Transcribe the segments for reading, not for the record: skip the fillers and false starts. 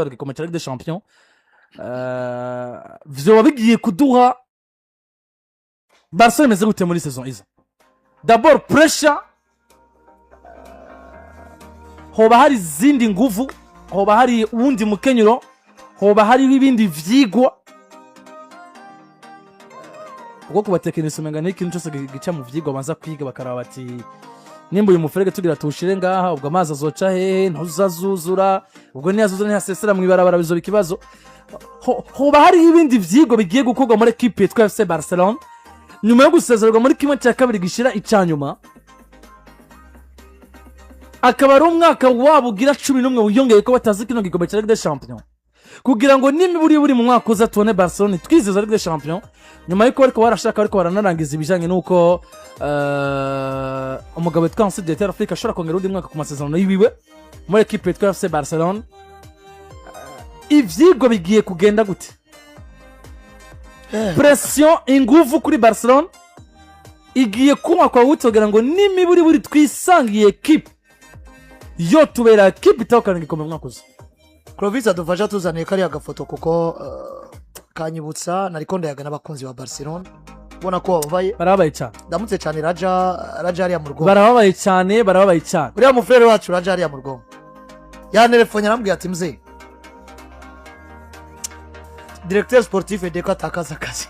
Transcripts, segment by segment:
Igikombe cya Ligue des Champions, vyoba bigiye kuduha Barcelona imeze gute muri saison iza? D'abord pressure, hoba hari izindi nguvu, hoba hari uwundi mukenyero, hoba hariho ibindi vyigwa, kuko kubatekinisiye umenga ni ikintu cyose gica mu vyigwa, banza kwiga bakaraba bati: "Nimba uyu muferege tugira tuwushire ngaha, ubwo amazi azoca hehe? Ntuzazuzura? Ubwo niyazuzura ntiyasesera mu ibarabara, bizoba ikibazo." Hoba hariho ibindi vyigwa bigiye gukorwa muri ekipe yitwa FC Barcelona nyuma yo gusezererwa muri kimwe cya kabiri gishira icya nyuma, akaba ari umwaka wabo ugira 11 wiyongeye ko batazi kino gikombe cya Ligue des Champions, kugira ngo nimiburi buri mu mwaka uza tubone Barcelona twizeza Ligue des Champions, nyuma y'uko bariko barashaka, bariko baranarangiza ibijanye n'uko umugabo witwa Hansi Dieter Flick ashobora kongera undi mwaka ku masezerano yiwiwe muri ekipe yitwa FC Barcelona. Ivyigwa bigiye kugenda gute? Pression, inguvu kuri Barcelona igiye kunywa kwa gute kugira ngo nimiburi buri twisangiye ekipe yo tubera ekipe itahukana igikombe mu mwaka uza? Clovis adufasha tuzaniye kariya gafoto, kuko kanyibutsa nariko ndayaga n'abakunzi ba Barcelona, ubona ko bababaye. Barababaye cyane. Ndamutse cyane Raja, Raja hariya mu Rwongo. Barababaye cyane, barababaye cyane. Uriya mufurere wacu Raja hariya mu Rwongo yantelefone, arambwira ati: "Mzee, directeur sportif Deco atakaza akazi."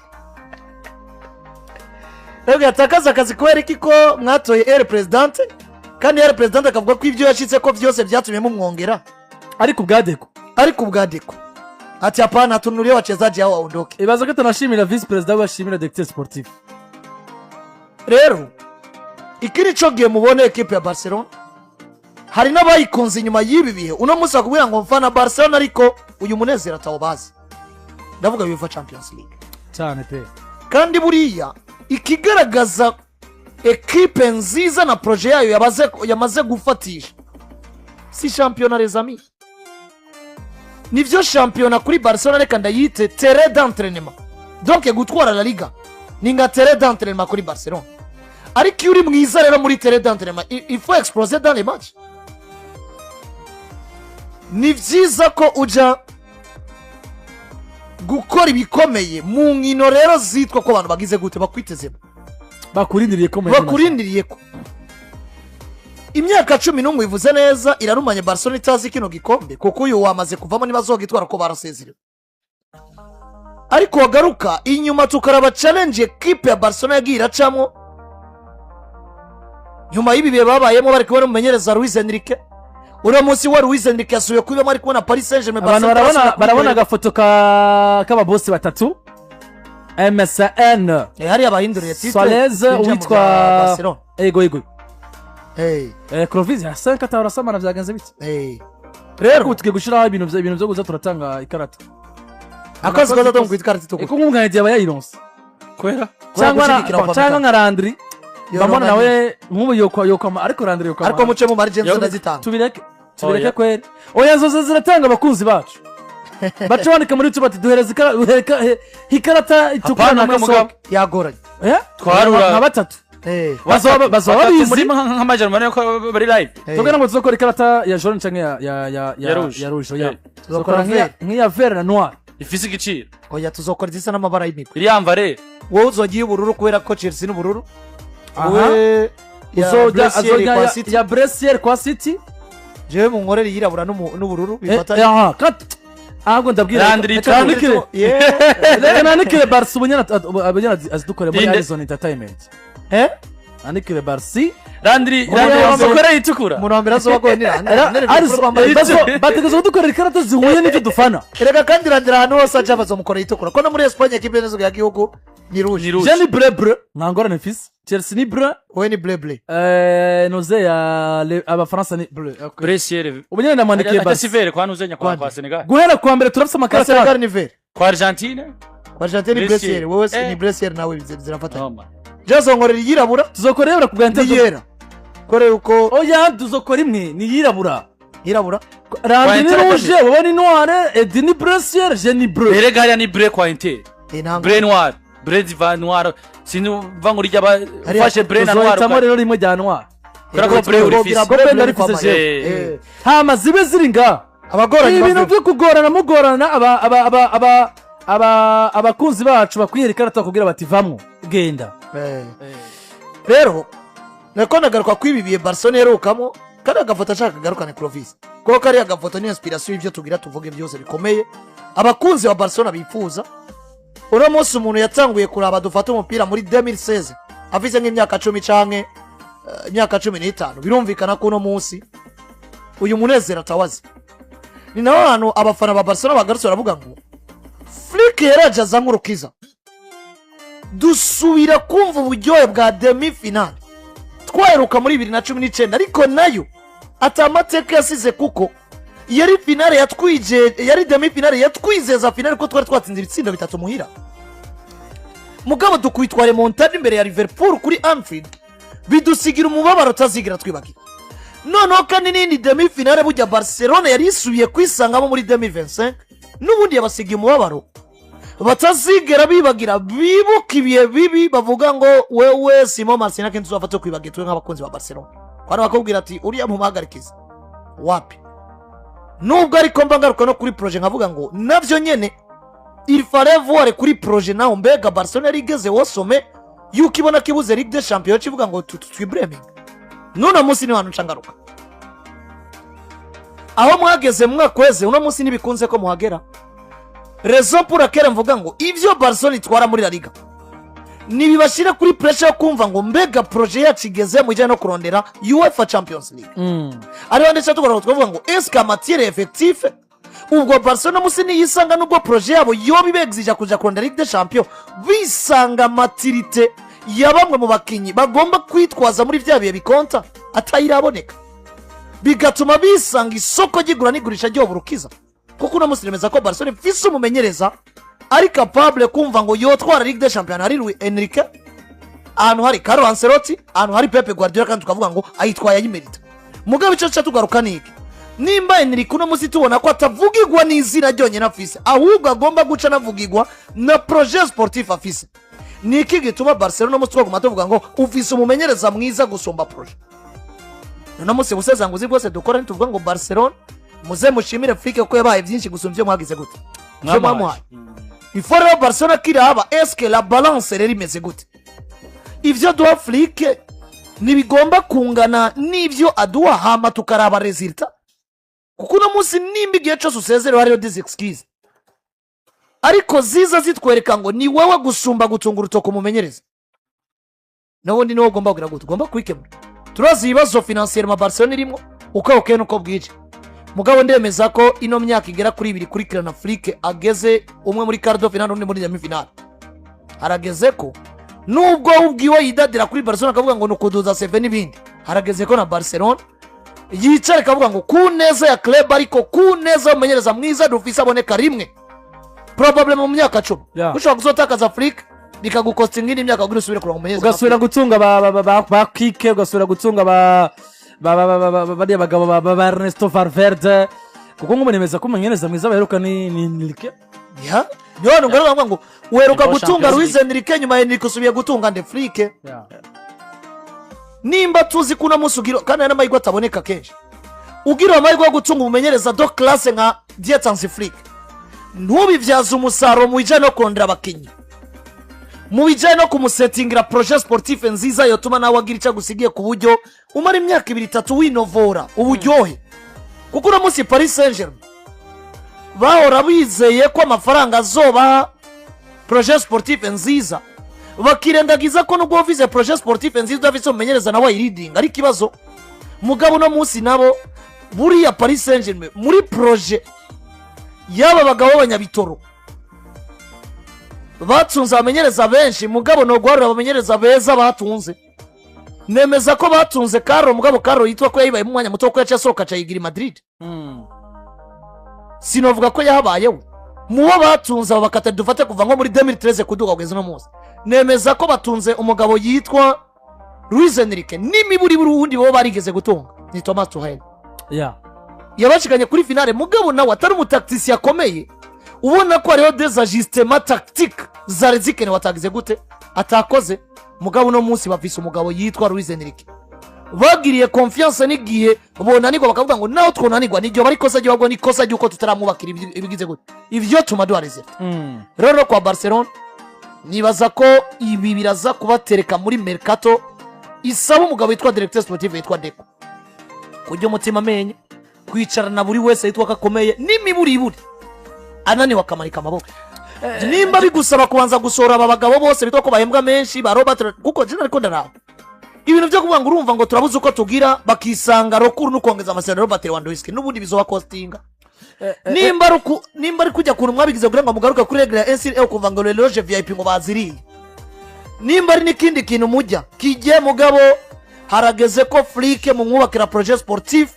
Ndabwira: "Atakaza akazi kubera iki, ko mwatoye el presidente, kandi el presidente akavuga ko ibyo yashitse ko byose byatumye mumwongera?" Ariko ubwa Deco. Ariko ubwa Deco ati: "Hapana, tununulie wachezaji hao waondoke." Ibaza ko atanashimira vice perezida, bashimira directeur sportif. Rero iki ni cyo gihe mubona ekipe ya Barcelona, hari n'abayikunze inyuma y'ibi bihe, uno munsi bakubwira ngo mfana Barcelona, ariko uyu munezero atawo bazi, ndavuga UEFA Champions League. Cyane pe. Kandi buriya ikigaragaza ekipe nziza na projet yayo yamaze gufatisha si shampiyona, les amis. Nibyo, shampiyona kuri Barcelona reka ndayite terrain d'entraînement. Donc gutwara La Liga ni nka terrain d'entraînement kuri Barcelona, ariko iyo uri mwiza rero muri terrain d'entraînement, il faut exploser dans les matchs. Ni byiza ko ujya gukora ibikomeye mu nkino rero zitwa ko abantu bagize gute, bakwitezemo. Bakurindiriye ko mu Bakurindiriye ko imyaka 11, ivuze neza, irarumanye Barcelona itazi kino gikombe, kuko uyu wamaze kuvamo ntibazogitwara ko barasezerewe. Ariko wagaruka inyuma tukaraba challenge ekipe ya Barcelona yagiye iracamo nyuma y'ibi bihe babayemo bari kumwe n'umumenyereza Luis Enrique. Uriya munsi wa Luis Enrique yasubiye kubibamo ari kumwe na Paris Saint Germain. Abantu barabona agafoto k'ababosi batatu MSN. Hariya bahinduriye titre. Suarez. Binjira mu Uwitwa bya Barcelona. Ego. Hey. Clovis ya 5 atahora byagenze bite? Hey. Rero Rero ubu tugiye gushyiraho ibintu byo kuza turatanga ikarata. Akazi kaza mu ikarita itukura. Eko nk'umwanya aba yayironse. Kubera Cyangwa Gushyigikira Upamecano. cyangwa nka Landry. Yoronka. Mbona nawe nk'ubu yokwa, ariko Landry yokwa. Ariko muce mu margin ndazitanga. Tubireke, tubireke. Oya. Kweri oya, zose ziratanga. Abakunzi bacu baca bandika muri YouTube bati: "Duhereze ikarata itukura." Hapana, Na mwe mugabo. kasohoke. Yagoranye. Eh? Twarura. Nka batatu. Bazoba Batatu babizi. muri nk'amajana ko bari live. Tubwira ngo tuzokora ikarata ya jaune canke ya Ya rouge. Ya rouge, oya. Eh. Tuzokora Tuzokora nk'iya vert na noir. Ifise igiciro. Oya, tuzokora izisa n'amabara y'imigwi. Iriya mvare. Wowe uzogiye ubururu kubera ko Chelsea n'ubururu. Aha. Wowe ya Uzojya bleu ciel azojya kwa ya, City. ya bleu ciel kwa City. Jewe munkorere iyirabura n'ubururu bifatanye. Aha kat ahubwo ndabwira Landry reka itukura. reka nandikire Barca ubunyana azidukore muri Inde. Arizona Entertainment. Eh? Nandikire Barca. Landry. Muri Landry Arizona. bamukoreye itukura. Umuntu wa mbere azoba agoye ni Landry. Bategereza kudukorera ikarata zihuye n'ibyo dufana. Erega kandi Landry ahantu hose aja bazomukorera itukura, ko no muri Espagne ekipe n'izuga ya gihugu ni rouge. Ni rouge. Je ni bleu bleu, nta ngorane mfise. Chelsea ni bleu. Wowe ni bleu bleu. Noze ya abafaransa ni bleu. Okay. Bleu ciel. Ubu nyine namwandikiye Ajya Barca. si vert kwa nuzenya kwa Kwande. kwa Senegal. Guhera kuwa mbere turafise Kwa amakarata. Senegal ni vert. Kwa Argentine. Kwa Argentine ni Bleu bleu ciel. ciel. Wowe Eh. ni bleu ciel nawe zirafatanye. Noma. Je azonkorera iyirabura Tuzokora yibura ku bwa n'iyera kore uko. Oya, tuzokora imwe ni yirabura. Yirabura. Randi ni Kwa Inter. rouge, wowe ni noir, Edi ni bleu ciel, je ni bleu. Erega hariya ni bleu kwa Inter. Ntabwo. Bleu noir, bleu diva noir, sinzi uva ngo urya ba Hariya ufashe bleu na noir. Tuzohitamo rero rimwe rya noir. Kubera ko bleu urifise. Ko bleu ndarifise jewe. Hama zibe ziri ngaha. Abagoranye Ibintu bave. byo kugorana, mugorana aba aba aba aba aba abakunzi bacu bakwihera ikarata, bakubwira bati: "Vamwo, genda." Rero nako nagaruka kwibi bihe Barcelona iherukamo. Kariya gafoto ashaka kagarukane, Clovis, kuko kariya gafoto ni inspiration y'ibyo tugira tuvuge byose bikomeye abakunzi ba Barcelona bifuza. Uno munsi umuntu yatanguye kuraba dufate umupira muri 2016 afise nk'imyaka 10 canke imyaka 15, birumvikana ko uno munsi uyu munezero atawazi. Ni naho hantu abafana ba Barcelona bagarutse baravuga ngo Flick yaraje aza nk'urukiza, dusubira kumva uburyohe bwa demi finale twaheruka muri 2019, ariko nayo ati amateka yasize, kuko yari finale yatwije, yari demi finale yatwizeza finale, kuko twari twatsinze ibitsindo bitatu muhira. Mugabo dukubitwa remontada imbere ya Liverpool kuri Anfield, bidusigira umubabaro utazigira twibagira. Noneho kandi n'indi demi finale burya Barcelona yari isubiye kwisangamo muri 2025, n'ubundi yabasigiye umubabaro batazigera bibagira. Bibuka ibihe bibi, bavuga ngo wewe Simon Marcin kenshi tuzafata kwibagira twe nk'abakunzi ba Barcelona, kwari bakubwira ati: "Uriya mumuhagarikiza wapi?" Nubwo ariko mba ngaruka no kuri projet, nkavuga ngo nabyo nyene il fallait voir kuri projet naho. Mbega Barcelona yari igeze wosome yuko ibona ko ibuze Ligue des Champions, ivuga ngo twibreminga. N'uno munsi ni hantu nca ngaruka aho mwageze mu mwaka weze, uno munsi ntibikunze ko muhagera. Raison pour laquelle mvuga ngo ibyo Barcelona itwara muri La Liga ntibibashyire kuri pressure yo kumva ngo mbega projet yacu igeze mu bijyanye no kurondera UEFA Champions League. Ariho ndetse tugomba twavuga ngo est-ce que matière effectif ubwo Barcelona musi niyisanga, nubwo projet yabo yoba ibegzija kuja kurondera Ligue des Champions, bisanga maturité ya bamwe mu bakinyi bagomba kwitwaza muri bya bihe bikonta atayiraboneka, bigatuma bisanga isoko ry'igura n'igurisha ryoburukiza? Kuko uno munsi nemeza ko Barcelona ifise umumenyereza ari capable kumva ngo yotwara Ligue des Champions, hari Luis Enrique, ahantu hari Carlo Ancelotti, ahantu hari Pep Guardiola, kandi tukavuga ngo ayitwaye ayimerita. Mugabo icyo cyo tugaruka ni iki: nimba Enrique uno munsi tubona ko atavugirwa n'izina ryonyine afise, ahubwo agomba guca anavugirwa na projet sportif afise, ni iki gituma Barcelona uno munsi twaguma tuvuga ngo ufise umumenyereza mwiza gusumba projet? Uno munsi busezanguzi bwose dukora, ntituvuga ngo Barcelona muze mushimire Flick kuko yabaye byinshi gusumba ibyo mwagize gute, ibyo mwamuhaye. Ifo rero Barcelona kiraba est-ce que la balance rero imeze gute? Ibyo duha Flick ntibigomba kungana n'ibyo aduha, hama tukaraba résultat. Kuko uno munsi nimba igihe cyose usezerewe hariyo des excuses, ariko ziza zitwereka ngo ni wowe gusumba gutunga urutoki umumenyereza, n'ubundi niwo ugomba kugira gute, ugomba kubikemura. Turazi ibibazo financièrement Barcelona irimo, uko bukeye n'uko bwije. Mugabo ndemeza ko ino myaka igera kuri ibiri ikurikirana Flick ageze umwe muri quart de finale, undi muri demi finale, harageze ko nubwo we ubwiwe yidadira kuri Barcelona akavuga ngo ni ukuduza seve n'ibindi, harageze ko na Barcelona yicara ikavuga ngo ku neza ya club, ariko ku neza y'umumenyereza mwiza dufise aboneka rimwe probably mu myaka 10. Ushobora kuzotakaza Flick bikagukosita indi myaka kugira usubire kuronka umumenyereza nka Ugasubira Flick. gutunga ba Kike, ugasubira gutunga ba bariya bagabo ba Ernesto Valverde, kuko nk'ubu nemeza ko umumenyereza mwiza baheruka ni Enrique. Ya, niyo hantu ngaruka ngo uheruka Nivo gutunga Champions Luis Enrique, nyuma ya Enrique usubiye gutunga nde? Flick. Nimba tuzi ko uno munsi ugira kandi hari n'amahirwe ataboneka kenshi, ugira amahirwe yo gutunga umumenyereza de classe nka Dieter Flick, ntubibyaze umusaruro mu bijyanye no kurondera abakinnyi, mu bijyanye no kumusetingira projet sportif nziza yotuma nawe agira icyo agusigiye, ku buryo umara imyaka ibiri itatu winovora uburyohe. Kuko uno munsi Paris Saint Germain bahora bizeye ko amafaranga azobaha projet sportif nziza, bakirengagiza ko nubwo ufise projet sportif nziza, udafise umumenyereza nawe ayiridinga ari ikibazo. Mugabo uno munsi nabo buriya Paris Saint Germain muri projet y'aba bagabo b'abanyabitoro batunze abamenyereza benshi, mugabo ni uguharura abamenyereza beza batunze. Nemeza ko batunze Carlo, mugabo Carlo yitwa ko yayibayemo umwanya muto, ko yaciye asohoka aca yigira i Madrid. Sinovuga ko yahabayeho mu bo batunze. Abo bakata dufate kuva nko muri 2013 kuduga kugeza uno munsi, nemeza ko batunze umugabo yitwa Luis Enrique n'imiburiburi. Wundi bo barigeze gutunga ni Thomas Tuchel. Yabashikanye kuri finale, mugabo nawe atari umutacticien akomeye, ubona ko hariho des ajustements tactiques zari zikenewe atagize gute, atakoze. Mugabo uno munsi bafise umugabo yitwa Luis Enrique. Bagiriye confiance n'igihe bonanirwa, bakavuga ngo naho twonanirwa niryo bari ikosa ry'ahubwo ni ikosa ry'uko tutaramwubakira ibigize gute ivyo tuma duha résultat. Rero kwa Barcelona nibaza ko ibi biraza kubatereka muri mercato isaba umugabo witwa directeur sportif witwa Deco kurya umutima amenyo, kwicarana buri wese yitwa ko akomeye n'imiburiburi ananiwe akamanika amaboko. Nimba bigusaba kubanza gusohora aba bagabo bose bitwa ko bahembwa menshi ba Robert, kuko je nariko ndaraba ibintu byo kuvuga ngo urumva ngo turabuze uko tugira, bakisanga rokuru no kongeza amasezerano Robert Lewandowski n'ubundi bizoba costinga. Nimba ari kujya kuntu mwabigize kugira ngo mugaruke kuri règle ya NCA, kuva ngo loge VIP ngo baziriye, nimba ari n'ikindi kintu mujya kijye, mugabo harageze ko Flick mumwubakira projet sportif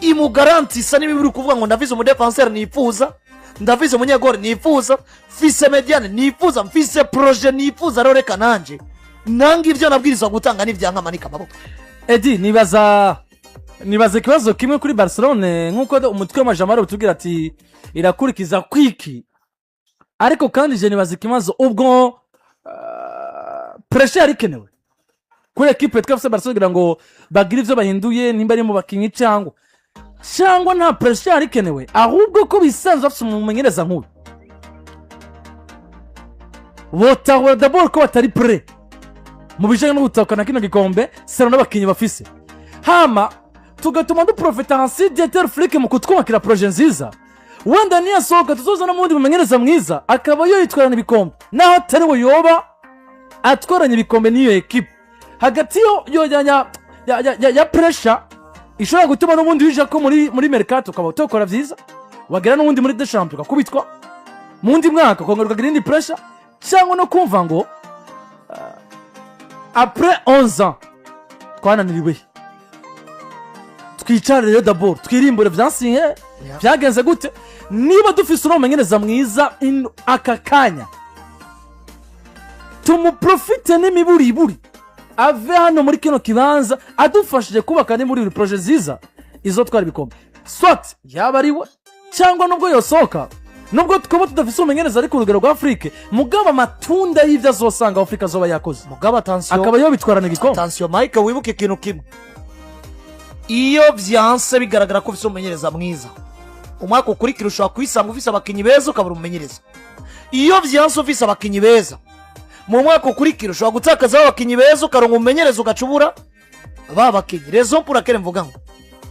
imugarantisa. Niba biri kuvuga ngo ndavize umudéfenseur nifuza, ndavize umunyegori nifuza, mfise médiane nifuza, mfise projet nifuza, rero reka nanje nanga ibyo nabwirizwa gutanga n'ibyanka manika amaboko. Edi, nibaza ikibazo kimwe kuri Barcelone, nk'uko umutwe w'amajambo ari utubwira ati irakurikiza kwiki, ariko kandi je nibaza ikibazo ubwo pressure yari ikenewe kuri ekipe twafise Barcelone kugira ngo bagire ivyo bahinduye, nimba ari mu bakinyi cyangwa nta pressure yari ikenewe, ahubwo ko bisanzwe bafise umumenyereza nk'uyu, botahura d'abord ko batari prêts mu bijanye no gutahukana kino gikombe sero n'abakinyi bafise, hama tugatuma duprofita Hansi Dieter Flick mu kutwubakira projet nziza. Wenda niyasohoka tuzoza n'umundi mumenyereza mwiza akaba yoyitwarana ibikombe, naho atari we yoba atwaranye ibikombe n'iyo ekipe. Hagati yo yo ya ya ya ya, ya pressure ishobora gutuma n'ubundi wija ko muri mercato ukaba utokora vyiza, wagera n'ubundi muri de champion ukakubitwa, mu wundi mwaka ukongera ukagira indi pressure, cyangwa no kumva ngo après 11 ans twananiriwe, twicare rero d'abord twirimbure vyansinye byagenze gute. Niba dufise uno mumenyereza mwiza aka kanya, tumuprofite n'imiburiburi ave hano muri kino kibanza adufashije kubaka ni muri buri projet nziza izotwara ibikombe, soit yaba ari we cyangwa nubwo yosohoka, nubwo twaba tudafise umumenyereza ari ku rugero rwa Afurike, mugabo amatunda y'ibyo azosanga Afurika azoba yakoze Mugabo attention, akaba yobitwarana igikombe. Attention Mike, wibuke ikintu kimwe: iyo vyanse bigaragara ko ufise umumenyereza mwiza, umwaka ukurikira ushobora kwisanga ufise abakinyi beza ukabura umumenyereza. Iyo vyanse ufise abakinyi beza, mu mwaka ukurikira ushobora gutakaza abakinyi beza ukaronka umumenyereza ugaca ubura ba bakinyi. Raison pour laquelle mvuga ngo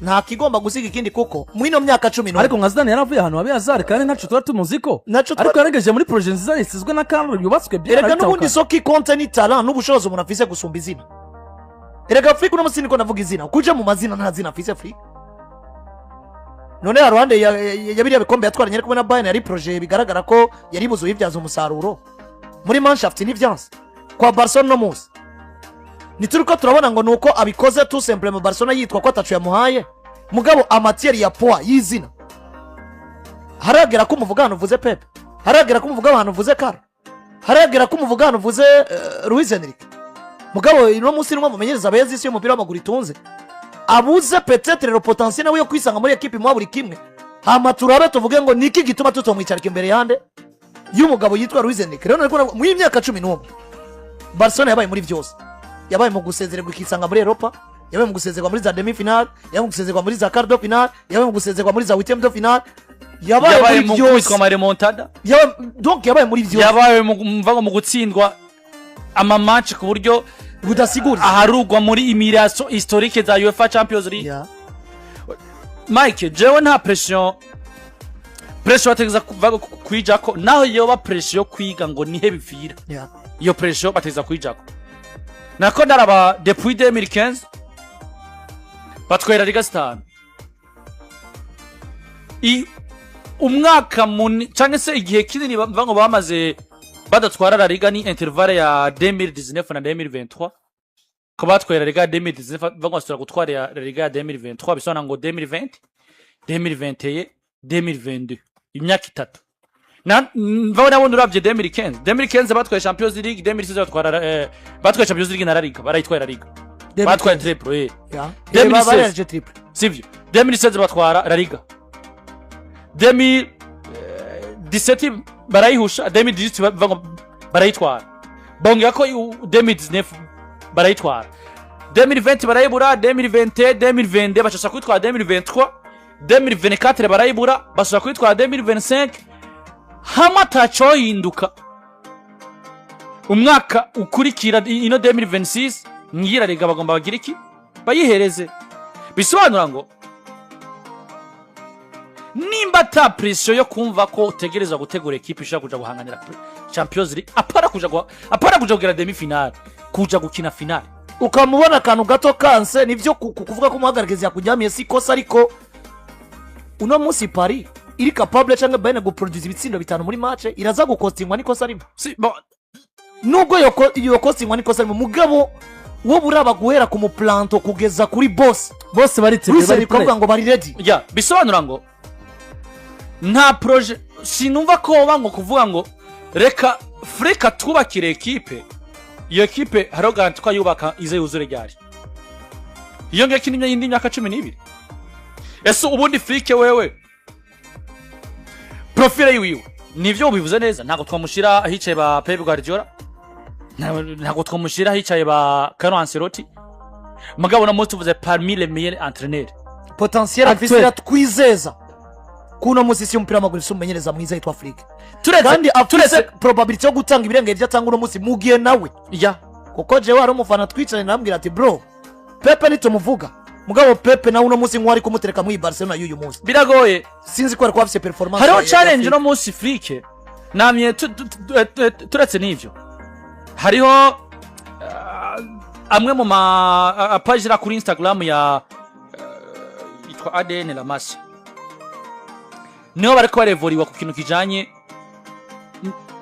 nta kigomba gusiga ikindi, kuko muri ino myaka 11 Ariko nka Zidane yaravuye ahantu habi Hazard, kandi ntaco tuba tumuzi ko Naco ariko yarengeje muri projet nziza isizwe na kandi yubatswe bien. Erega n'ubundi ce qui compte ni talent n'ubushobozi umuntu afise gusumba izina. Erega Afurika uno munsi niko navuga izina kuja mu mazina, nta zina afise Afurika. None haruhande ya biriya bikombe yatwaranye ari kumwe na Bayern, yari projet bigaragara ko yari buze uyibyaza umusaruro muri Mannschaft, ntibyanse. Kwa Barcelona no munsi ntituriko turabona ngo nuko abikoze tout simplement Barcelona yitwa ko atacu yamuhaye, mugabo en matière ya poids y'izina haragera ko umuvuga ahantu uvuze Pepe, haragera ko umuvuga ahantu uvuze Kara, haragera ko umuvuga ahantu uvuze Luis Enrique. Mugabo uno munsi nimwe mumenyereza beza isi y'umupira w'amaguru itunze, abuze peut-être le potentiel nawe yo kwisanga muri ekipe imuha buri kimwe, hama turabe tuvuge ngo niki gituma tutomwicarika imbere yande y'umugabo yitwa Luis Enrique. Rero nariko navuga, muri iyi myaka 11 Barcelona yabaye muri byose: yabaye mu gusezererwa ikisanga muri Europa, yabaye mu gusezerwa muri za demi finale, yabaye mu gusezerwa muri za quart de finale, yabaye mu gusezerwa muri za huitième de finale, yabaye yabaye muri mu byose. gukubitwa amaremontada. Donc yabaye muri byose. Yabaye mu mva ngo mu gutsindwa amamatch ku buryo budasigura, aharugwa muri humiliation historique za UEFA Champions League. Mike, jewe nta pression bategeza kuva kwijako, naho yoba pression yo kwiga ngo nihe bipfira. Iyo pression bategeza kwijako. Nako ndaraba depuis 2015 batwera Liga zitanu, I umwaka muni canke se igihe kinini bavuga ngo bamaze badatwara La Liga ni intervalle ya 2019 na 2023, ko batwaye La Liga ya 2019, bavuga ngo basubira gutwara ya La Liga ya 2023, bisobanura ngo 2020, 2021, 2022, imyaka 3. Na mvaho nabona uravye 2015, 2015 batwaye Champions League, 2016 batwara batwaye Champions League na La Liga, barayitwaye La Liga, batwaye triple. 2016. Bareje triple. Sivyo? 2016 batwara La Liga, 2017 barayihusha, 2018 bavuga ngo barayitwara, bongera ko 2019 barayitwara. 2020 barayibura, 2021, 2022 bashobora kwitwara, 2023, 2024 barayibura, bashobora kwitwara 2025. Hamwe atacohinduka, umwaka ukurikira, ino 2026 ngira rega bagomba bagira iki, bayihereze. Bisobanura ngo nimba ata pression yo kumva ko utegerezwa gutegura ekipe ishobora kuja guhanganira Champions League, apara kuja kugera demi finale, kuja gukina finale. Ukamubona akantu gato kanse. Nibyo, kuvuga ko umuhagarikizi yakujyamiye si ikosa, ariko uno munsi Paris iri capable cyangwa Bayern guproduza ibitsindo bitanu muri match, iraza gukostingwa n'ikosa rimwe. Si, bon, Nubwo iyo kostingwa n'ikosa rimwe, mugabo wo buraba guhera ku muplanto kugeza kuri boss, bose bariteguye, Luis bari Enrique avuga ngo bari ready. Ya, bisobanura ngo nta projet. Sinumva ko woba ngo kuvuga ngo reka Flick twubakire ekipe, iyo ekipe hariho garantie ko ayubaka ize yuzure ryari? Iyo ngiyo ikindi indi myaka 12. Ese ubundi Flick wewe, profile yiwiwe nivyo ubivuze neza, ntabwo twamushyira ahicaye ba Pep Guardiola, ntabwo twamushyira ahicaye ba Carlo Ancelotti, mugabo no munsi tuvuze parmi les meilleurs entraîneurs Potentiel afise Actuel. iratwizeza kuno munsi isi y'umupira w'amaguru ifise umumenyereza mwiza yitwa Flick, turetse kandi afise turetse probability yo gutanga ibirenge ibyo atanga uno munsi mu gihe nawe, kuko jewe hari umufana twicaranye, namubwira ati: "Bro, Pep nitumuvuga, mugabo Pep nawe uno munsi nk'uwari kumutereka muri Barcelona y'uyu munsi, biragoye. Sinzi ko ari kuba afise performance Hariho ya challenge Flick." no munsi Flick namye turetse n'ivyo, hariho amwe mu ma page ira kuri Instagram ya yitwa ADN La Masia, niho bariko barevoriwa ku kintu kijanye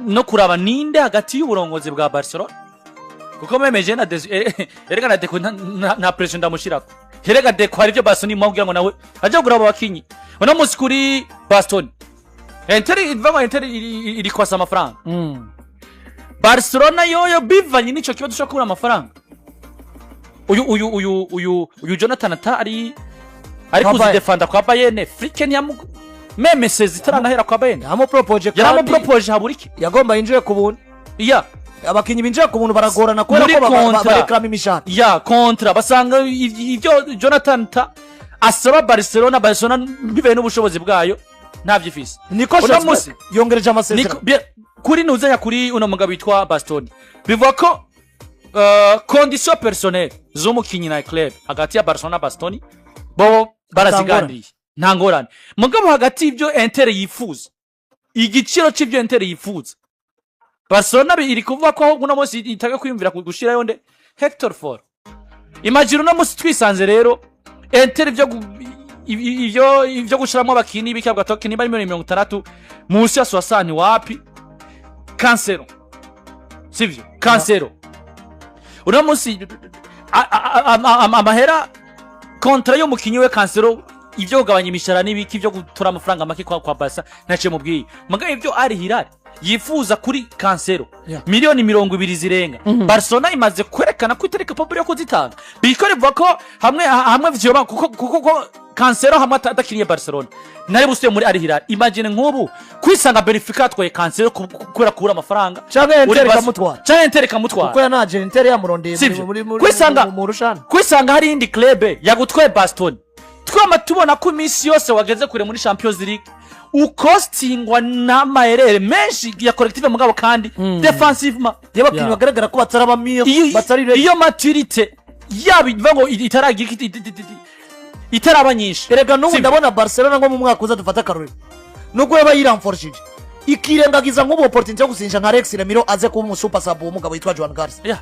no kuraba ninde hagati y'uburongozi bwa Barcelona, kuko memeje na erega na Deco nta pression ndamushirako. Erega Deco hari ibyo Bastoni imubwira ngo nawe ajya kugura abo bakinyi. Uno munsi kuri Bastoni, Inter ivamo, Inter iri kwasa amafaranga. Barcelona yoyo bivanye n'ico kibazo cyo kubura amafaranga, uyu Jonathan Ta ari Kwa Bayern. kuzidefanda kwa Bayern. Flick ntiyamu même saison itaranahera kwa Bayern Yamupropoje kandi. Yaramupropoje, habura iki? Yagomba yinjire ku buntu. Ya. Abakinnyi binjira ku buntu baragorana kubera Muri ko contrat. bareklama imishahara. Ya, contrat basanga ibyo Jonathan Ta asaba Barcelona, Barcelona bivaye n'ubushobozi bwayo ntavyo ifise. Niko Uno Shakespeare munsi yongereje amasezerano. Kuri nuzenya kuri uno mugabo witwa Bastoni, bivuga ko condition personnelle z'umukinyi na club hagati ya Barcelona na Bastoni bo baraziganiriye, nta ngorane. Mugabo hagati y'ibyo Inter yifuza, igiciro c'ibyo Inter yifuza, Barcelona iri kuvuga ko uno munsi itaga kwiyumvira gushirayo nde? Hector Fort. Imagine uno munsi twisanze rero Inter ibyo gushiramo abakinyi bikabwa toke niba ari miliyoni 60, munsi ya soixante wapi. Cancelo, sivyo? Cancelo uno munsi amahera contrat y'umukinyi we Cancelo, ibyo kugabanya imishahara n'ibiki, ibyo gutura amafaranga make kwa Barca ntacyo mubwiye. Mugabo ibyo Al Hilal yifuza kuri Cancelo, miliyoni 20 zirenga, Barcelona imaze kwerekana ko itari capable yo kuzitanga. Biko bivuga ko hamwe hamwe vyoba kuko ko Cancelo hamwe adakiniye Barcelona nari busuye muri Al Hilal. Imagine nk'ubu kwisanga Benfica yatwaye Cancelo kubera kubura amafaranga. Canke Inter Uri ikamutwara. Canke Inter ikamutwara. Kuko yanaje Inter yamurondeye muri Sivyo? muri mu rushana. Kwisanga hari iyindi club yagutwaye Bastoni. Twama tubona ko iminsi yose wageze kure muri Champions League ukostingwa n'amayerere menshi ya collective, mugabo kandi defensivement y'abakinnyi bagaragara ko bataraba mûrs, batari ready. Iyo maturité yaba iva ngo itaragira itaraba nyinshi. Erega n'ubu Sivyo? ndabona Barcelona nko mu mwaka uza, dufata akarorero, nubwo yaba yiramforshije ikirengagiza nk'ubu opportunity yo gusinyisha nka Alex Remiro aze kuba umusuper sub w'umugabo witwa Joan Garcia,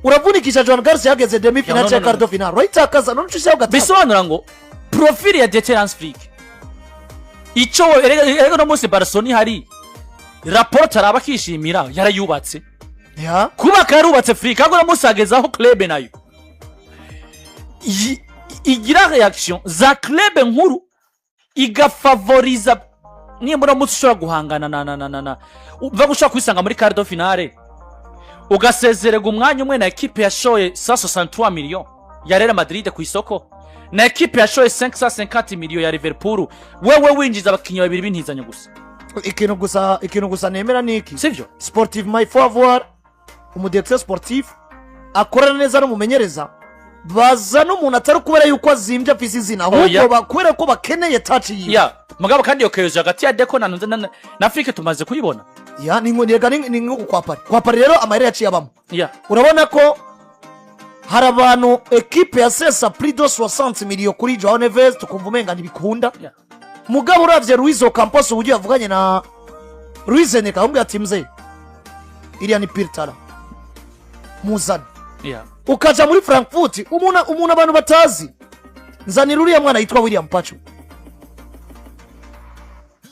uravunikisha Joan Garcia yageze demi finale No, no, cyangwa no, quart de finale, urayitakaza none ucishaho gatatu. Bisobanura ngo profile ya Dieter Hans Flick ico erega no munsi Barcelona ihari, Laporta araba akishimira yarayubatse. Kubaka yarubatse Flick, ahubwo uno munsi hageze aho club nayo igira réaction za club nkuru igafavoriza. Nimba uno munsi ushobora guhangana na uva gushobora kwisanga muri quart de finale, ugasezererwa umwanya umwe na ekipe yashoye 163 millions ya Real Madrid ku isoko, na ekipe yashoye 550 millions ya Liverpool, wewe winjiza abakinnyi babiri b'intizanyo gusa. Ikintu gusa nemera ni iki: Sivyo? Sportivement, il faut avoir umudirecteur sportif akorana neza n'umumenyereza. Bazana umuntu atari kubera yuko azimbye, afise izina, ahubwo Oya. kubera ko bakeneye touch yiwe. Ya, mugabo kandi iyo cohésion hagati ya Deco na Flick tumaze kuyibona. Ya, ni ni nko kwa Paris, kwa Paris rero amahera yaciye abamo. Urabona ko hari abantu ekipe ya sesa plus de 60 millions kuri Joao Neves, tukumva umenga ntibikunda. Mugabo uravye Luis Campos, uburyo yavuganye na Luis Enrique, aramubwira ati: "Mzee, iriya ni pure talent, muzane." Ukaja muri Frankfurt, umuntu abantu batazi, nzanira uriya mwana yitwa William Pacho,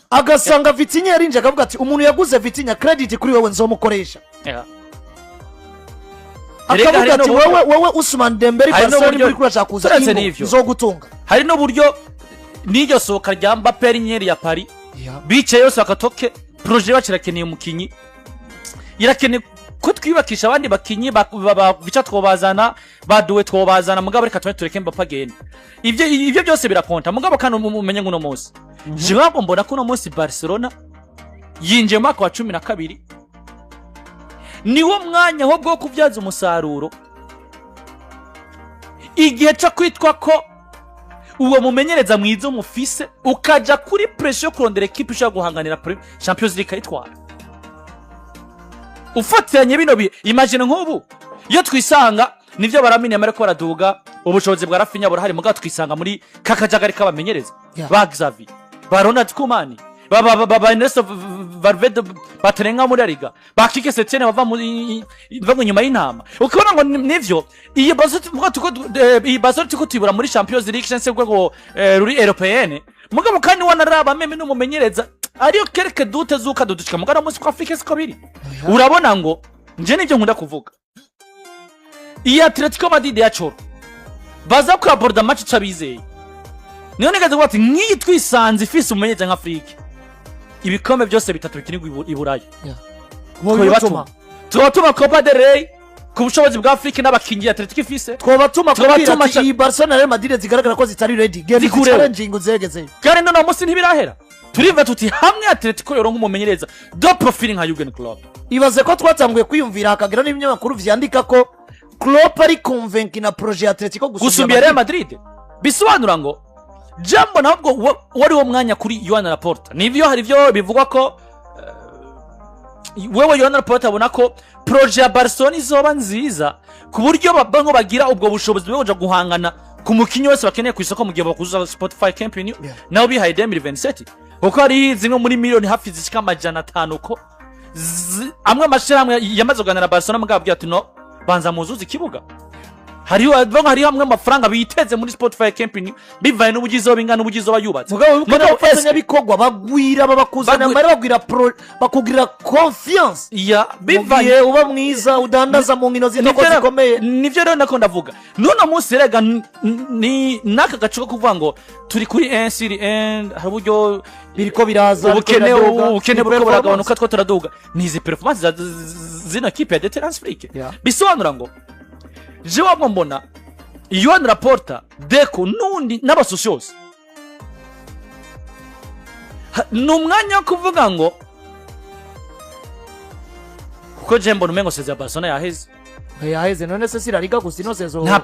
agasanga Vitinha yarinje, akavuga ati: "Umuntu yaguze Vitinha, credit kuri wewe, nzomukoresha." Erega Akavuga hari ati: "Wewe Ousmane Dembele, Hari Barcelona n'uburyo- uri kurashaka kuza, Turetse ingo, n'ivyo. nzogutunga." Hari n'uburyo n'iryo sohoka rya Mbappe rinyeri ya Paris bicaye yose bakatoke projet yacu irakeneye umukinyi, irakeneye ko twiyubakisha abandi bakinyi bica twobazana baduwe, twobazana, mugabo reka tube tureke Mbappe agende. Ibyo byose birakonta. Mugabo kandi umenye ngo uno munsi jewe mbona ko uno munsi Barcelona yinjiye mu mwaka wa 12, niwo mwanya ahubwo wo kubyaza umusaruro igihe cyo kwitwa ko uwo mumenyereza mwiza umufise, ukaja kuri pression yo kurondera ekipe ishobora guhanganira Champions League ikayitwara. Ufatiranye bino bihe, imagine nk'ubu iyo twisanga nivyo baramenya ariko baraduga, ubushobozi bwa Raphinha burahari, mugabo twisanga muri kakajagari k'abamenyereza ba Xavi, ba Ronald Koeman, ba Ernesto Valverde batarenga muri La Liga, ba Quique Setien bava muri bava inyuma y'intama, ukabona ngo nivyo iyi Barca tuvuga tuko iyi Barca tuko tuyibura muri Champions League cyangwa se rwego ruri européenne. Mugabo kandi wanaraba même n'umumenyereza ariyo quelques doutes zuka dudushika, mugabo munsi kwa Afrique siko biri. Urabona ngo nje nivyo nkunda kuvuga, iyi Atletico Madrid ya Cholo baza kuaborda match cabizeye, niyo nigeze kuvuga ati nk'iyi twisanze ifise umumenyereza nka Flick, ibikombe byose bitatu bikinirwa i Buraya Twobatuma. tubatuma Copa del Rey ku bushobozi bwa Flick n'abakinyi Atletico ifise. Twobatuma Twobatuma kubwira ati iyi Barcelona na Real Madrid zigaragara ko zitari ready, genda Zikureho. challenging uzegezeyo. Kandi none munsi ntibirahera, turiva tuti hamwe Atletico yoronka umumenyereza de profil nka Jurgen Klopp. Ibaze ko twatanguye kwiyumvira, hakagira n'ibinyamakuru vyandika ko Klopp ari convaincu na projet ya Atletico gusumbya Real Madrid. Bisobanura ngo jambo ntabwo wari wo mwanya kuri Joan Laporta. Nivyo, hari ibyo bivugwa ko wewe Joan Laporta abona ko projet ya Barcelona izoba nziza ku buryo baba ngo bagira ubwo bushobozi bwo kuja guhangana ku mukinyi wese bakeneye ku isoko mu gihe bakuzuza Spotify Camp Nou. Nabo bihaye 2027, kuko hari zimwe muri miliyoni hafi zishika 500 ko amwe amashirahamwe yamaze kuganira na Barcelona, mugabo abwira ati: "No, banza muzuze ikibuga." Hariho amwe amafaranga biteze muri Spotify Camp Nou bivanye n'ubugizi bingana n'ubugizi yubatse. Mugabo wibuke Mugabo n'abafatanyabikorwa bagwira, babakuzanira amahera, bagwira bakugirira confiance ya mu bivanye gihe uba mwiza, udandaza mu nkino z'intoko zikomeye. Nivyo rero nako ndavuga n'uno munsi rega ni n'aka gace ko kuvuga ngo turi kuri 1 sur 1, hari uburyo Biriko biraza, biriko ubukene biraduga. ubukene Ni buriko performance. buragabanuka, two turaduga, ni izi performance za zino kipe ya Dieter Hans Flick. Bisobanura ngo je wabwo mbona Joan Laporta, Deco n'undi n'abasocios, ni umwanya wo kuvuga ngo kuko je mbona umengo saison ya Barcelona yaheze. Yaheze none se si La Liga gusa ino saison? Nta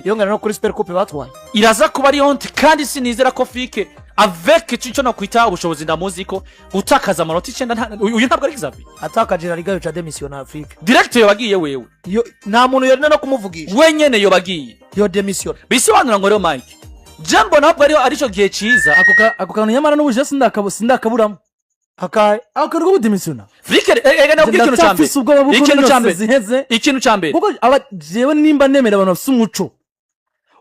Yongera no kuri Super Coupe batwaye. Iraza kuba ari honte, kandi sinizera ko Flick avec icyo nakwita ubushobozi, ndamuzi ko gutakaza amanota 9 uyu ntabwo ari Xavi. Atakaje La Liga yoca démissionna Afrique. Direct yobagiye wewe. Nta muntu yorina no kumuvugisha. Wenyene yobagiye. Yo démissionna. Bisobanura ngo rero Mike, jambo ntabwo ariyo aricyo gihe cyiza. Ako kantu nyamara n'ubu je sindakaburamo. Akahe? Ako kantu ko kudémissionna. Flick ega nabwo ikintu cya mbere Ndacyafise ubwoba bw'uko ikintu ino cya mbere ziheze. Ikintu cya mbere Kuko aba jewe nimba nemera abantu bafise umuco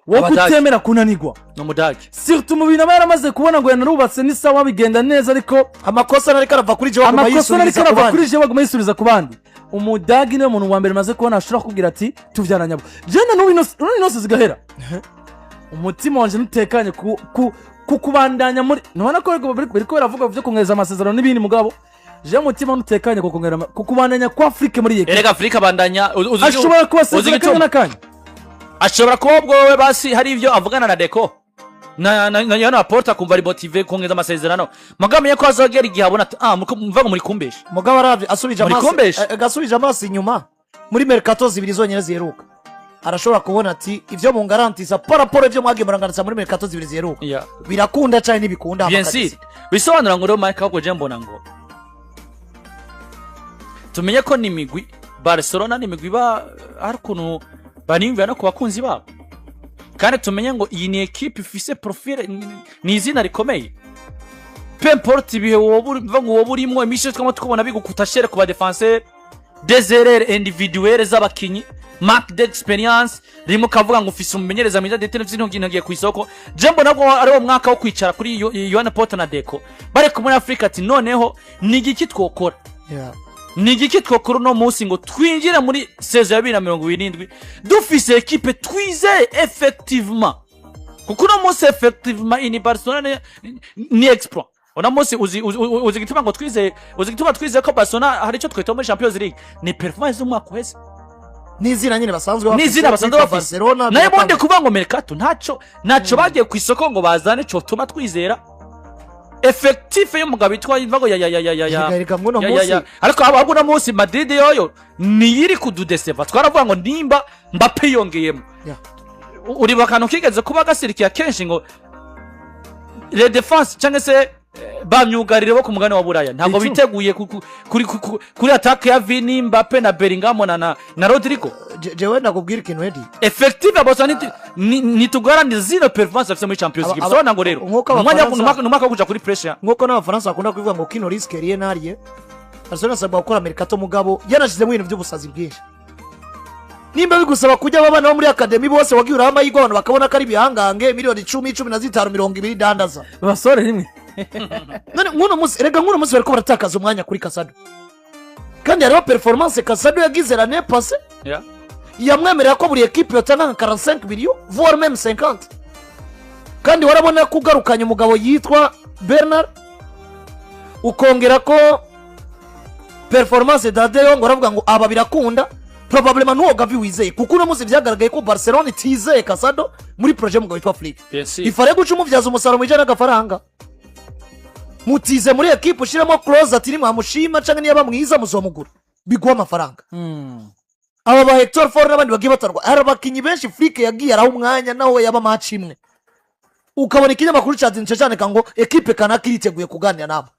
wo Abadage. kutemera kunanirwa, ni umudage. Surtout mu bintu aba yaramaze kubona ngo yanarubatse n'isawa bigenda neza, ariko Amakosa nariko arava kuri jewe aguma amakosa nariko yisubiriza ku arava bandi. kuri jewe aguma yisubiriza ku bandi. Umudagi niwe muntu wa mbere maze kubona ashobora kukubwira ati tuvyara nyabo. Jewe na n'ubu ino zigahera, umutima wanje ntutekanye ku kubandanya muri, ntubona ko biriko biravuga byo kongereza amasezerano n'ibindi, mugabo jewe umutima ntutekanye ku kubandanya kwa Afrique muri iyi Erega Flick abandanya ashobora uzi kubasezera akanya igituma? n'akanya. Ashobora kuba ubwo wowe basi hari ibyo avugana na Deco na Joan Laporta, akumva ari motivé kongeza amasezerano, mugabo amenye ko azogera igihe abona ati ah muva ngo muri kumbesha. Mugabo aravye asubije Muri amaso kumbesha. Gasubije amaso inyuma muri mercato zibiri zonyine ziheruka. Arashobora kubona ati ibyo mungarantisa par rapport ibyo mwagiye murangarantisa muri mercato zibiri ziheruka birakunda cyane, ntibikunda. Bien sûr, bisobanura ngo rero Mike, ahubwo je mbona ngo tumenye ko ni imigwi, Barcelona ni imigwi iba hari ukuntu baniyumvira no ku bakunzi babo, kandi tumenye ngo iyi ni ekipe ifise profile, ni izina rikomeye. Peu importe ibihe woba ngo woba urimo, iminsi yose twama tukubona bigukuta cher ku ba défenseur, des erreurs individuelles z'abakinyi, manque d'expérience, rimwe ukavuga ngo ufise umumenyereza mwiza ndetse n'ufise ntagiye ku isoko. Je mbona ko ari wo mwaka wo kwicara kuri Joan Laporta na Deco bari kumwe Afrika, ati noneho ni igiki twokora, ni igiki twokora uno munsi ngo twinjire muri saison ya 2027 dufise ekipe twizeye effectivement? Kuko uno munsi effectivement ini Barcelona ni exploit. Uno munsi uzi igituma ngo twizeye, uzi igituma twizeye ko Barcelona hari icyo twita muri Champions League? Ni performance z'umwaka uheze. N'izina nyine basanzwe bafise, n'izina basanzwe kwitwa bafise. Barcelona. Nayo bundi biratandukanye. kuvuga ngo mercato ntacyo bagiye ku isoko ngo bazane cotuma twizera effectif y'umugabo witwa imvago ya Reka, reka, mw'uno ya. munsi Ariko ahubwo uno munsi Madrid yoyo niyiri kududeseva. Twaravuga ngo nimba Mbappe yongeyemo, uribuka akantu kigeze kuba gasirikiya kenshi ngo les défense cyangwa se ba myugariro bo ku mugabane wa Buraya ntabwo Icumi. biteguye kuri attaque ya Vini, Mbappe na Bellingham na Rodrigo. Jewe ndakubwira ikintu, Edi. Effective ya Barcelona ntitugaraniza zino performance bafite muri Champions League. Bisobanura ngo rero Nk'uko ni umwanya Abafaransa- ni umwaka wo kuja kuri pressure. Nk'uko n'Abafaransa bakunda kubivuga ngo qui ne risque rien n'a rien, Barcelona asabwa gukora mercato, mugabo yanashyizemo ibintu by'ubusazi bwinshi. Nimba bigusaba kujya abana bo muri académie bose wagiye uraha amahirwe, abantu bakabona ko ari ibihangange, miliyoni 10, 15, 20, dandaza. Basore rimwe. None nk'uno munsi, rega nk'uno munsi bariko baratakaza umwanya kuri Casado, kandi hariho performance Casado yagize l'année passée yamwemerera ko buri ekipe yotanga nka 45 millions, voire même 50. Kandi warabona ko ugarukanye umugabo yitwa Bernal, ukongera ko performance da De Jong, uravuga ngo aba birakunda. Probablement n'uwo Gavi wizeye, kuko uno munsi byagaragaye ko Barcelona itizeye Casado muri projet y'umugabo witwa Flick. Bien sûr. Ifare guca umubyaza umusaruro mu bijyanye n'agafaranga, mutize muri ekipe, ushyiremo clause ati nimwamushima cyangwa niba mwiza muzomugura, biguha amafaranga. Aba ba Hector Fort n'abandi bagiye batarwa, hari abakinnyi benshi Flick yagiye araha umwanya, nawe yaba match imwe ukabona ikinyamakuru cyazindutse cyandika ngo ekipe kanaka iriteguye kuganira nabo.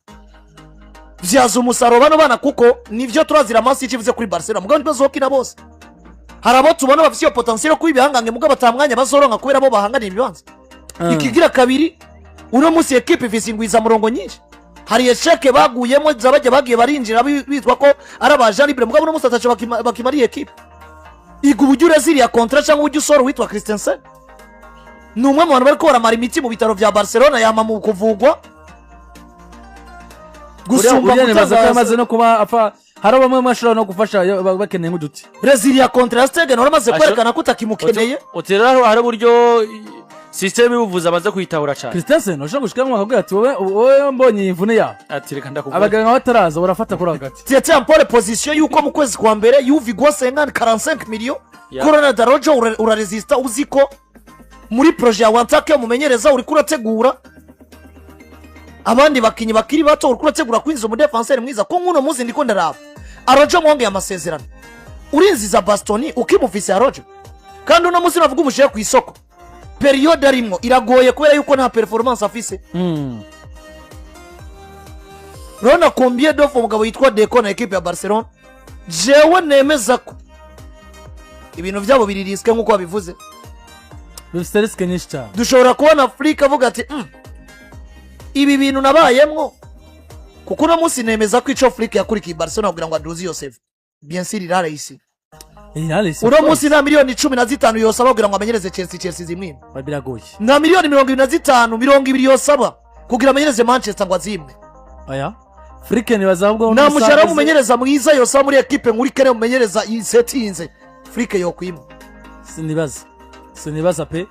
Byaza umusaruro bano bana, kuko nivyo turazira amaso icyo ivuze kuri Barcelona, mugabo ntibazokina bose. Hari abo tubona bafite iyo potentiel yo kuba ibihangange, mugabo atamwanya bazoronka kubera bo bahanganiye ibibanza. Ikigira kabiri, uno munsi ekipe ifise ingwizamurongo nyinshi. Hari échec baguyemo zabajya bagiye barinjira bitwa ko ari aba agent libre, mugabo uno munsi ataco bakimariye ekipe. Iga uburyo ureziriya contrat cyangwa uburyo usora uwitwa Christensen, ni umwe mu bantu bariko baramara imiti mu bitaro vya Barcelona, yama mu kuvugwa gusumba Uriya nibaza ko gutangaza. yamaze no kuba apfa, hari bamwe bashobora no gufasha iyo bakeneye nk'uduti. Reziliya contrat ya Stegen waramaze kwerekana ko utakimukeneye. Uti rero hari uburyo système y'ubuvuzi amaze kuyitahura cyane. Christensen ushobora gushikamo akabwira ati wowe, wowe mbonye iyi mvune yawe, ati reka ndakuvura. Abaganga bataraza barafata kuri hagati. Tietia pole position yuko mu kwezi kwa mbere yuva igwa 50 45 millions. Corona Darojo uraresista, uzi ko muri projet yawe antake umumenyereza uriko urategura abandi bakinyi bakiri bato, uriko urategura kwinjiza umudefenseri mwiza. Ko nk'uno munsi ndiko ndaraba Arojo mwongeye amasezerano, urinziza Bastoni ukimufise Arojo, kandi uno munsi navuga umushyire ku isoko, période arimwo iragoye kubera yuko nta performance afise. Urabona combien d'offres umugabo yitwa Deco na ekipe ya Barcelona. Jewe nemeza ko ibintu byabo biri risqué nk'uko babivuze. Bifite risque nyinshi cyane. Dushobora kubona Afurika avuga ati ibi bintu nabayemwo", kuko uno munsi nemeza ko ico Flick yakurikiye Barcelona kugira ngo aduze iyo save, bien sûr irarayisi. Uno munsi nta miliyoni 15 yosaba kugira ngo amenyereze Chelsea, Chelsea zimwime. Biragoye. Nta miliyoni 25, 20 yosaba kugira amenyereze Manchester ngo azimwe. Aya Flick nibaza ahubwo Nta mushahara w'umumenyereza mwiza yosaba muri ekipe nkuru ikeneye umumenyereza isetinze Flick yokwima. Sinibaza pe.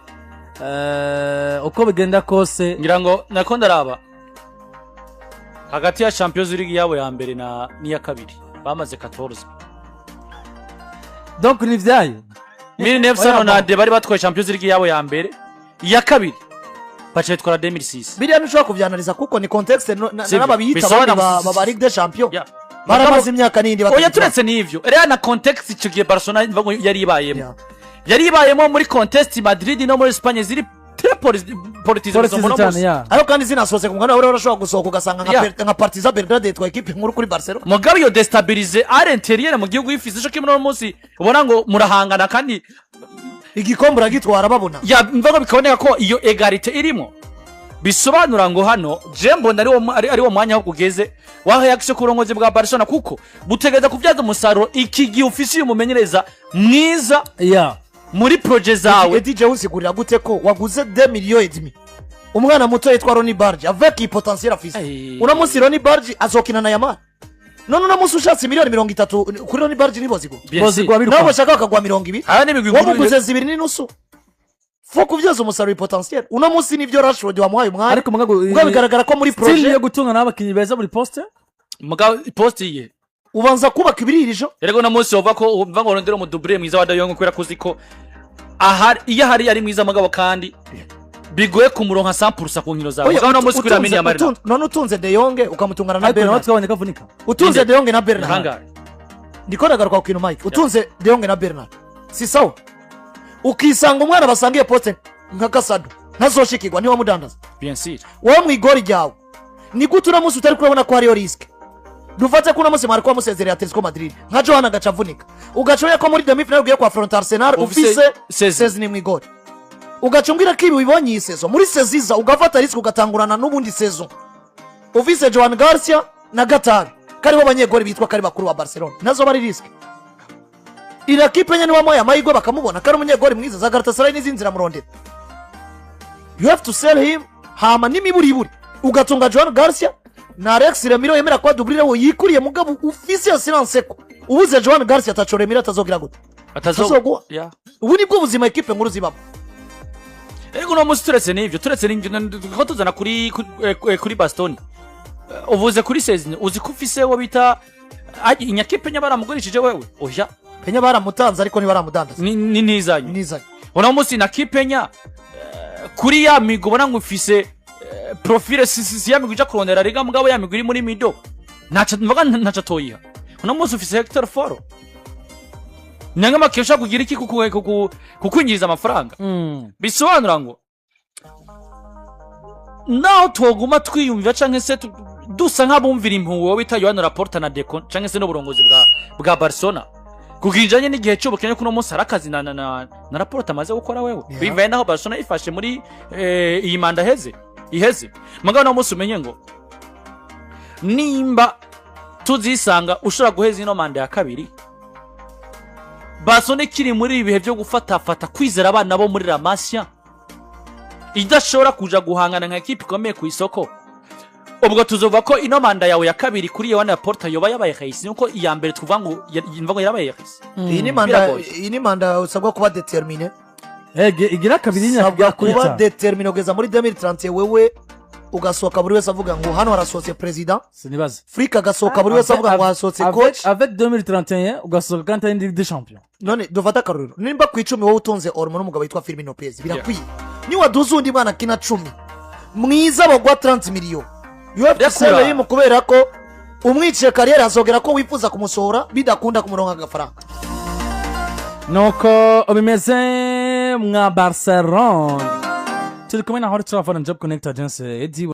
Uko bigenda kose. Ngira ngo nako ndaraba hagati ya Champions League yabo ya mbere na n'iya kabiri bamaze 14. Donc ni vyayo. 1990 bari batwaye Champions League yabo ya mbere, iya kabiri baca bitwara 2006. Biriya ntushobora kubyanaliza kuko ni contexte Sivyo. n'ababiyita Bisobanura abandi ba Ligue des Champions baramaze imyaka n'indi Oya, batagitwara. turetse n'ivyo rero na contexte icyo gihe Barcelona mvuga ngo yari ibayemo. Yari ibayemo muri contexte Madrid no muri Espagne ziri très politisées. Politisées cyane, ya. Ariko kandi zinasohotse ku mugabane, urashobora gusohoka ugasanga nka nka Partizan Belgrade yitwa ekipe nkuru kuri Barcelona. Mugabo iyo déstabilisé à l'intérieur mu gihugu ifise ico kimwe, no munsi ubona ngo murahangana kandi igikombe uragitwara babona. Ya, mvuga bikaboneka ko iyo égalité irimo, bisobanura ngo hano je mbona ari wo mwanya aho ugeze wa réaction ku burongozi bwa Barcelona, kuko butegereza kubyaza umusaruro iki gihe ufise uyu mumenyereza mwiza muri projets zawe. Edije, usigurira gute ko waguze 2,5 millions umwana muto yitwa Roony Bardghji avec iyi potentiel afise? Ay. Uno munsi Roony Bardghji azokina na Yamal. None uno munsi ushatse miliyoni 30 kuri Roony Bardghji ntibozigura? Bien sûr. Bozigwa biruka. Nabo bashaka bakaguha 20. Aya ni imigwi Wamuguze 2.5, faut kubyaza umusaruro iyi potentiel. Uno munsi nibyo, Rashford wamuhaye umwanya, Ariko mugabo ubwo bigaragara ko muri style projet yo gutunga n'abakinnyi beza muri poste. Mugabo poste ye ubanza kubaka ibiririjo. Erego no munsi wova ko umva ngo rondera umu doublure mwiza wa De Jong, kubera ko uzi ko ahari, iyo ahari ari mwiza, mugabo kandi bigoye kumuronka 100% ku nkino zawe. Oya, Mugabo no munsi kuri Lamine Yamal none utunze De Jong ukamutungana na Ariko nawe Bernard. twabonye ko avunika. Utunze Inde. De Jong na Bernard. Hangahe? Ndiko ndagaruka ku kintu, Mike. Utunze De Jong na Bernard si sawa, ukisanga umwana basangiye poste nka Casado ntazoshikirwa, ntiwamudandaza? Bien sûr. Wowe mu igori ryawe ni gute uno munsi utari kurabona ko hariyo risque? Dufate ko uno munsi mwari kuba musezereye Atletico Madrid, nka Johan agaca avunika, ugaca ubona ko muri demi finale ugiye kwa affronter Arsenal Ufise ufise Szczesny. Szczesny mu igori, ugaca umbwira ko ibi ubibonye iyi saison, muri saison iza ugafata risque ugatangurana n'ubundi saison ufise Joan Garcia na Gatari karibo abanyegori bitwa kari bakuru ba Barcelona, nazo bari risque? Iriya kipe nyine wamuhaye amahirwe bakamubona ko ari umunyegori mwiza, za Galatasaray n'izindi ziramurondera. You have to sell him, hama n'imiburiburi ugatunga Joan Garcia na Alex Remiro yemera kuba doublure we yikuriye. Mugabo ufise assurance ko ubuze Joan Garcia ataco Remiro atazogira gute? Atazoguha. Ubu nibwo buzima ekipe nkuru zibamo. Ego, uno munsi turetse n'ivyo ko tuzana kuri Bastoni. Uvuze kuri Szczesny, uzi ko ufise wo bita Iñaki Peña, baramugurishije wewe? Oya. Peña baramutanze ariko ntibaramudandaza. Ni nizanye. Nizanye. Uno munsi na Peña, kuri ya migwi ubona ngo ufise profil si ya migwi ija kurondera Liga, mugabo ya migwi iri muri mido ntaco mvuga, ntaco atoyiha. Uno munsi ufise Hector Fort nanga make ushobora kugira iki kukwinjiriza amafaranga. Bisobanura ngo naho twoguma twiyumvira canke se dusa nk'abumvira impuhwe bita Joan Laporta na Deco canke se n'uburongozi bwa Barcelona kuginjanye n'igihe cy'ubukene, kuno munsi hari akazi na Laporta amaze gukora wewe, bivaye naho Barcelona yifashe muri iyi manda iheze. Mugabo no munsi umenye ngo nimba tuzisanga ushobora guheza ino manda ya kabiri, Barcelona ikiri muri ibi bihe byo gufatafata kwizera abana bo muri La Masia, idashobora kuja guhangana nka ekipe ikomeye ku isoko, ubwo tuzovuga ko ino manda yawe ya kabiri kuri Joan Laporta yoba yabaye réussie, nuko iya mbere tuvuga ngo mvuga ngo yarabaye réussie. Iyi ni manda Biragoye. Iyi ni manda usabwa kuba déterminé. Igira kabiri y'imyaka Usabwa igera kuri kuba itanu. déterminé kugeza muri 2030, wewe ugasohoka buri wese avuga ngo hano harasohotse perezida. Sinibaza. Flick agasohoka buri wese avuga ngo hasohotse coach. Avec 2031 ugasohoka kandi ari Ligue des Champions. None dufate akarorero, nimba ku 10 wowe utunze Olmo n'umugabo witwa Fermin Lopez, birakwiye. Niwaduze undi mwana akina 10 mwiza bagwa 30 millions, you have to Rekura. sell him, kubera ko umwiciye carrière, azogera ko wifuza kumusohora bidakunda kumuronka agafaranga. Nuko bimeze mwa Barcelona. Turi kumwe na Hori Travel and Job Connect Agency. Edi.